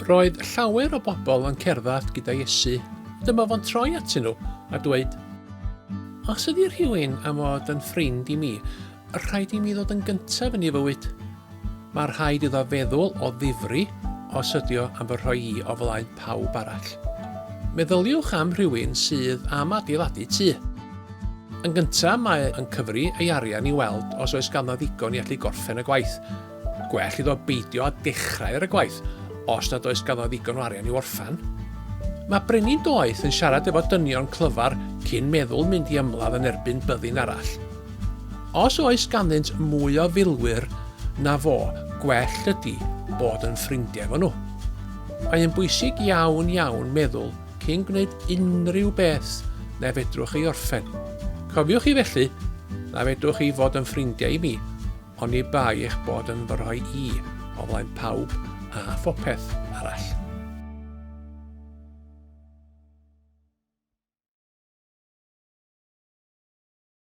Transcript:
Roedd llawer o bobl yn cerdded gyda Iesu. Dyma fo'n troi atyn nhw a dweud, Os ydy rhywun am fod yn ffrind i mi, rhaid i mi ddod yn gyntaf yn ei fywyd. Mae rhaid iddo feddwl o ddifri os ydy o am fy rhoi i o flaen pawb arall. Meddyliwch am rhywun sydd am adeiladu tŷ. Yn gyntaf mae yn cyfri ei arian i weld os oes ganddo ddigon i allu gorffen y gwaith. Gwell iddo beidio â dechrau ar y gwaith os nad oes ganddo ddigon o arian i'w orffen. Mae brenin doeth yn siarad efo dynion clyfar cyn meddwl mynd i ymladd yn erbyn byddin arall. Os oes ganddynt mwy o filwyr na fo, gwell ydy bod yn ffrindiau efo nhw. Mae'n bwysig iawn iawn meddwl cyn gwneud unrhyw beth na fedrwch ei orffen. Cofiwch chi felly na fedrwch chi fod yn ffrindiau i mi oni bai eich bod yn fy rhoi i o flaen pawb a phopeth arall.